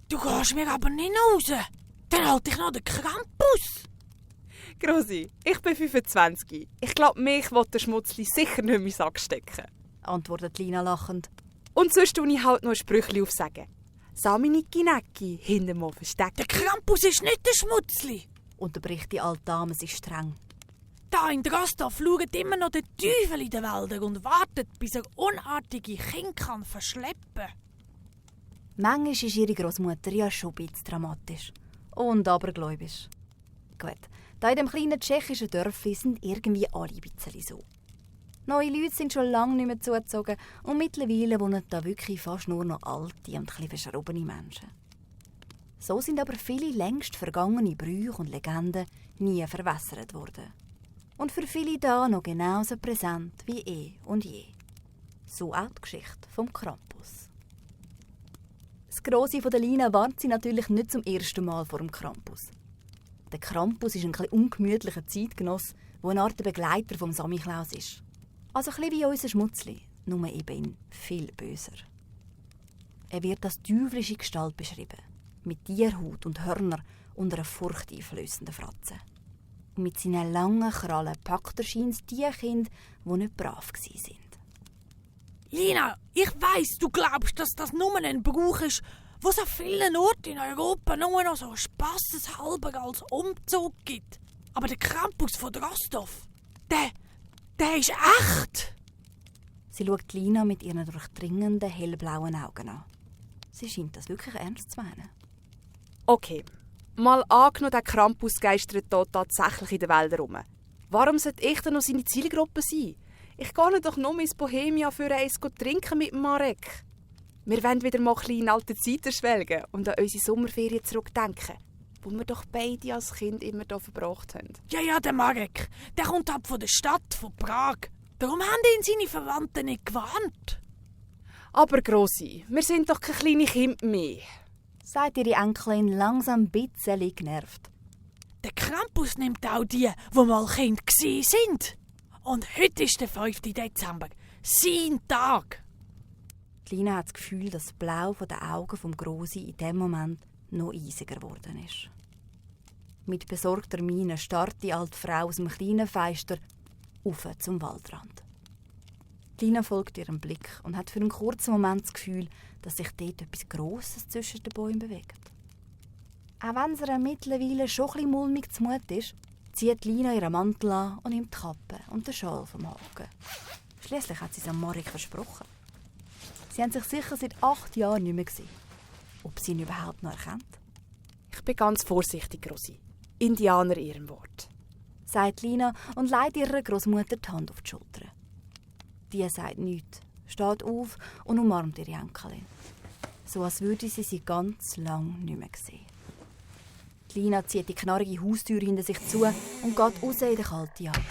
Du gehst mir aber nicht raus. Dann halte ich noch den Krampus. Grossi, ich bin 25. Ich glaube, mich will der Schmutzli sicher nicht in meinen Sack stecken, antwortet Lina lachend. Und sonst tue ich halt noch ein Sprüchli aufsagen. Saminiki Necki, hinterm Ofen stecken. Der Krampus ist nicht der Schmutzli, unterbricht die alte Dame sich streng. Da in Drostorf schaut immer noch der Teufel in den Wäldern und wartet, bis er unartige Kinder kann verschleppen. Manchmal ist ihre Großmutter ja schon ein bisschen dramatisch und abergläubisch. Gut, da in dem kleinen tschechischen Dörfli sind irgendwie alle ein bisschen so. Neue Leute sind schon lange nicht mehr zugezogen und mittlerweile wohnen da wirklich fast nur noch alte und ein bisschen verschrobene Menschen. So sind aber viele längst vergangene Brüche und Legenden nie verwässert worden. Und für viele da noch genauso präsent wie und je. So auch die Geschichte vom Krampus. Das Grosse von der Lina warnt sie natürlich nicht zum ersten Mal vor dem Krampus. Der Krampus ist ein etwas ungemütlicher Zeitgenoss, der eine Art Begleiter vom Samichlaus ist. Also ein bisschen wie unser Schmutzli, nur eben in viel böser. Er wird als teuflische Gestalt beschrieben, mit Tierhaut und Hörner und einer furchteinflößenden Fratze. Und mit seinen langen Krallen packt er scheinbar die Kinder, die nicht brav waren. Lina, ich weiss, du glaubst, dass das nur ein Brauch ist, wo es an vielen Orten in Europa nur noch so spasseshalber als Umzug gibt. Aber der Krampus von Drostorf, der ist echt! Sie schaut Lina mit ihren durchdringenden, hellblauen Augen an. Sie scheint das wirklich ernst zu meinen. Okay, mal angenommen, der Krampus geistert hier tatsächlich in den Wäldern rum. Warum sollte ich denn noch seine Zielgruppe sein? Ich gehe doch nur ins Bohemia für eins trinken mit Marek. Wir wollen wieder mal ein bisschen in alte Zeiten schwelgen und an unsere Sommerferien zurückdenken, wo wir doch beide als Kind immer hier verbracht haben. Ja, der Marek, der kommt ab von der Stadt, von Prag. Darum haben ihn seine Verwandten nicht gewarnt. Aber Grossi, wir sind doch keine kleine Kinder mehr, sagt ihre Enkelin langsam ein bisschen genervt. Der Krampus nimmt auch die mal Kinder sind. Und heute ist der 5. Dezember, sein Tag. Lina hat das Gefühl, dass das Blau der Augen vom Grossi in dem Moment noch eisiger geworden ist. Mit besorgter Miene starrt die alte Frau aus dem kleinen Fenster auf zum Waldrand. Lina folgt ihrem Blick und hat für einen kurzen Moment das Gefühl, dass sich dort etwas Grosses zwischen den Bäumen bewegt. Auch wenn es ihr mittlerweile schon ein bisschen mulmig zumut ist, zieht Lina ihren Mantel an und nimmt die Kappe und den Schal vom Haken. Schliesslich hat sie es Marek versprochen. Sie haben sich sicher seit 8 Jahren nicht mehr gesehen. Ob sie ihn überhaupt noch erkennt? Ich bin ganz vorsichtig, Grossi. Indianer ihrem Wort, sagt Lina und legt ihrer Großmutter die Hand auf die Schulter. Die sagt nichts, steht auf und umarmt ihre Enkelin. So als würde sie ganz lang nicht mehr sehen. Lina zieht die knarrige Haustür hinter sich zu und geht raus in den kalten Abend.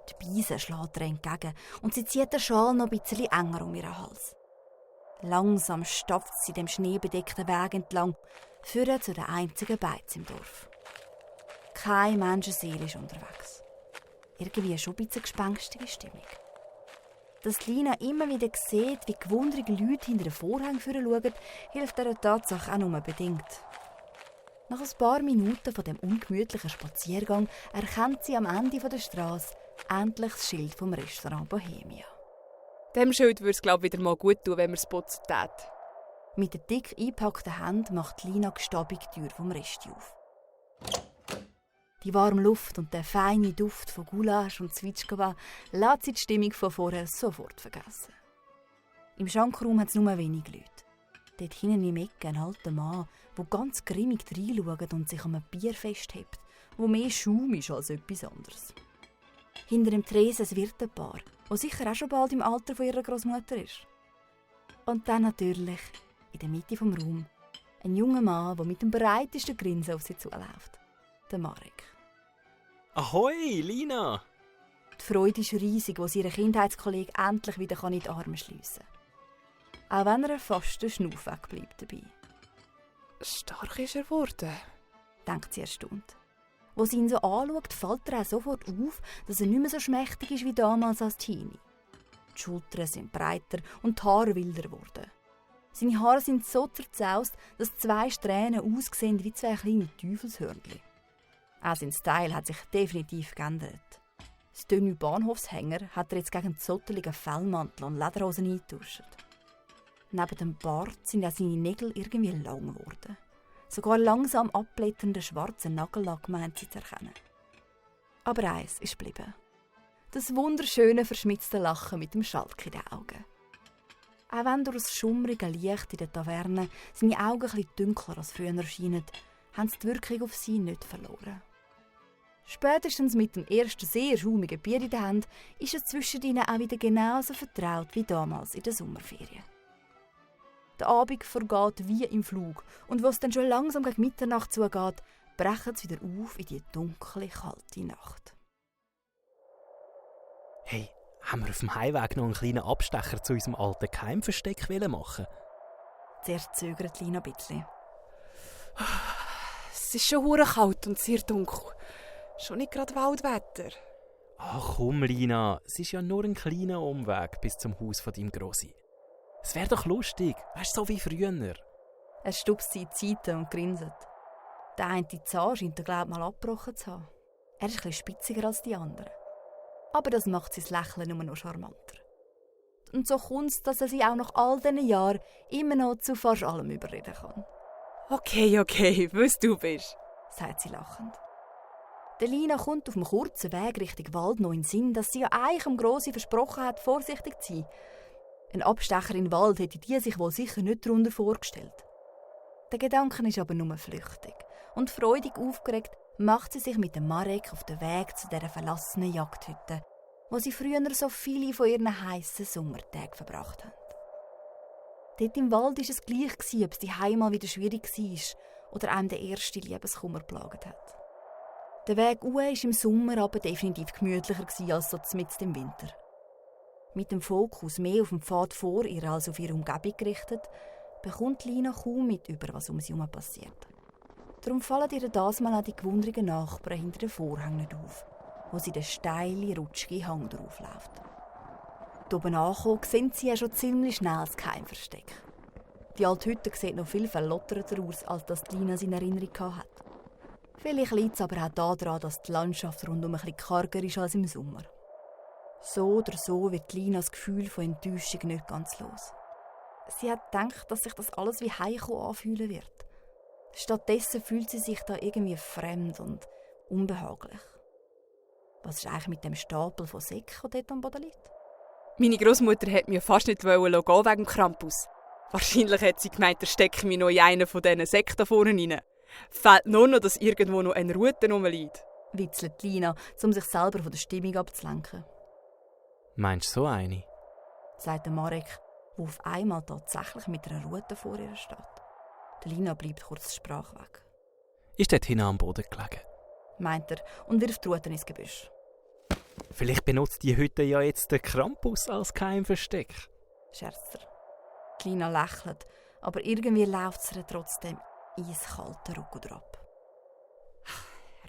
Die Beise schlägt ihr entgegen und sie zieht den Schal noch ein bisschen enger um ihren Hals. Langsam stapft sie dem schneebedeckten Weg entlang, führen zu der einzigen Beiz im Dorf. Keine Menschenseele ist unterwegs. Irgendwie schon ein bisschen gespenstige Stimmung. Dass Lina immer wieder sieht, wie gewunderte Leute hinter den Vorhängen schauen, hilft dieser Tatsache auch nur bedingt. Nach ein paar Minuten von dem ungemütlichen Spaziergang erkennt sie am Ende der Straße endlich das Schild vom Restaurant Bohemia. Dem Schild würde es, glaube ich, wieder mal gut tun, wenn wir es putzen täten. Mit der dick eingepackten Hand macht Lina gestabig die Tür vom Resti auf. Die warme Luft und der feine Duft von Gulasch und Zwitschgewa lässt sie die Stimmung von vorher sofort vergessen. Im Schankraum hat es nur wenig Leute. Dort hinten im Ecke ein alter Mann, der ganz grimmig reinschaut und sich an einem Bier festhebt, wo mehr Schaum ist als etwas anderes. Hinter dem Tresen ein Wirtepaar, das sicher auch schon bald im Alter von ihrer Großmutter ist. Und dann natürlich, in der Mitte des Raums, ein junger Mann, der mit dem breitesten Grinsen auf sie zuläuft. Der Marek. Ahoi, Lina! Die Freude ist riesig, als sie ihren Kindheitskollegen endlich wieder in die Arme schliessen kann. Auch wenn er fast den Schnuff wegbleibt dabei. Stark ist er geworden, denkt sie erstaunt. Wo sie ihn so anschaut, fällt er auch sofort auf, dass er nicht mehr so schmächtig ist wie damals als Teenie. Die Schultern sind breiter und die Haare wilder geworden. Seine Haare sind so zerzaust, dass 2 Strähnen aussehen wie 2 kleine Teufelshörnchen. Auch sein Style hat sich definitiv geändert. Das dünne Bahnhofshänger hat er jetzt gegen einen zotteligen Fellmantel und Lederhosen eingetauscht. Neben dem Bart sind auch seine Nägel irgendwie lang geworden. Sogar langsam abblätternder schwarzer Nagellack meint sie zu erkennen. Aber eins ist geblieben. Das wunderschöne, verschmitzte Lachen mit dem Schalk in den Augen. Auch wenn durch das schummrige Licht in der Taverne seine Augen etwas dunkler als früher erscheinen, haben sie die Wirkung auf sie nicht verloren. Spätestens mit dem ersten sehr schaumigen Bier in der Hand ist es zwischen ihnen auch wieder genauso vertraut wie damals in der Sommerferien. Der Abend vergeht wie im Flug und was dann schon langsam gegen Mitternacht zugeht, brechen sie wieder auf in die dunkle, kalte Nacht. Hey, haben wir auf dem Heimweg noch einen kleinen Abstecher zu unserem alten Geheimversteck machen? Zuerst zögert Lina ein bisschen. Es ist schon hure kalt und sehr dunkel. Schon nicht gerade Waldwetter. Ach komm, Lina, es ist ja nur ein kleiner Umweg bis zum Haus von deinem Grossi. Es wäre doch lustig, weißt du, so wie früher. Er stupst sie in die Seite und grinset. Der eine Zahn scheint er, glaub mal abgebrochen zu haben. Er ist etwas spitziger als die anderen. Aber das macht sein Lächeln nur noch charmanter. Und so kommt es, dass er sie auch nach all diesen Jahren immer noch zu fast allem überreden kann. Okay, was du bist, sagt sie lachend. Der Lina kommt auf dem kurzen Weg Richtung Wald noch in den Sinn, dass sie ja eigentlich dem Grossi versprochen hat, vorsichtig zu sein. Ein Abstecher in den Wald hätte die sich wohl sicher nicht darunter vorgestellt. Der Gedanke ist aber nur flüchtig. Und freudig aufgeregt macht sie sich mit dem Marek auf den Weg zu dieser verlassenen Jagdhütte, wo sie früher so viele von ihren heissen Sommertagen verbracht haben. Dort im Wald war es gleich, ob es die Heimat wieder schwierig war oder einem der erste Liebeskummer geplagt hat. Der Weg war im Sommer aber definitiv gemütlicher als so mitten im Winter. Mit dem Fokus mehr auf dem Pfad vor ihr als auf ihre Umgebung gerichtet, bekommt Lina kaum mit über, was um sie herum passiert. Darum fallen ihr das mal auch die gewundrigen Nachbarn hinter den Vorhängen nicht auf, wo sie den steilen, rutschigen Hang draufläuft. Dort oben angekommen, sehen sie ja schon ziemlich schnell das Geheimversteck. Die alte Hütte sieht noch viel verlotterter aus, als das Lina in Erinnerung hatte. Vielleicht liegt es aber auch daran, dass die Landschaft rundum ein bisschen karger ist als im Sommer. So oder so wird Lina das Gefühl von Enttäuschung nicht ganz los. Sie hat gedacht, dass sich das alles wie Heimkommen anfühlen wird. Stattdessen fühlt sie sich da irgendwie fremd und unbehaglich. Was ist eigentlich mit dem Stapel von Säcken, der dort am Boden liegt? Meine Großmutter hat mir fast nicht gehen wegen dem Krampus. Wahrscheinlich hat sie gemeint, er steckt mich noch in einen von diesen Säcken da vorne rein. Fehlt nur noch, dass irgendwo noch eine Rute rumliegt. Witzelt Lina, um sich selber von der Stimmung abzulenken. Meinst du so eine? Sagt der Marek, der auf einmal tatsächlich mit einer Rute vor ihr steht. Der Lina bleibt kurz die Sprache weg. Ist dort hinten am Boden gelegen? Meint er und wirft die Rute ins Gebüsch. Vielleicht benutzt die Hütte ja jetzt den Krampus als Geheimversteck. Scherzt er. Die Lina lächelt, aber irgendwie läuft es ihr trotzdem eiskalten Rücken drauf.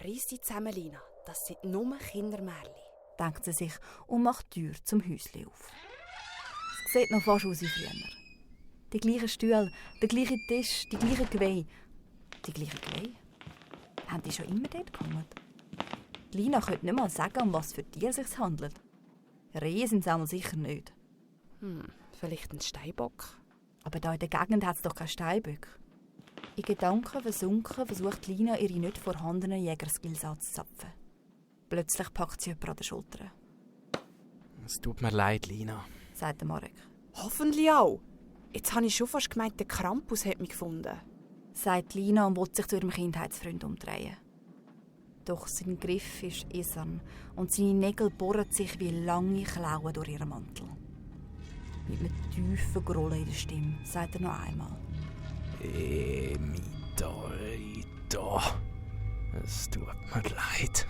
Reiss dich zusammen, Lina. Das sind nur Kindermärchen, denkt sie sich und macht die Tür zum Häuschen auf. Es sieht noch fast aus wie früher. Die gleichen Stühle, der gleiche Tisch, die gleichen Geweih. Die gleichen Geweih? Haben die schon immer dort gehangen? Lina könnte nicht mal sagen, um was für Tiere es sich handelt. Rehe sind es sicher nicht. Vielleicht ein Steinbock. Aber da in der Gegend hat es doch keine Steinböcke. In Gedanken versunken versucht Lina, ihre nicht vorhandenen Jägerskills anzuzapfen. Plötzlich packt sie jemanden an den Schultern. Es tut mir leid, Lina, sagt Marek. Hoffentlich auch. Jetzt habe ich schon fast gemeint, der Krampus hat mich gefunden. Sagt Lina und will sich zu ihrem Kindheitsfreund umdrehen. Doch sein Griff ist eisern und seine Nägel bohren sich wie lange Klauen durch ihren Mantel. Mit einem tiefen Grollen in der Stimme sagt er noch einmal. Emidorito. Es tut mir leid.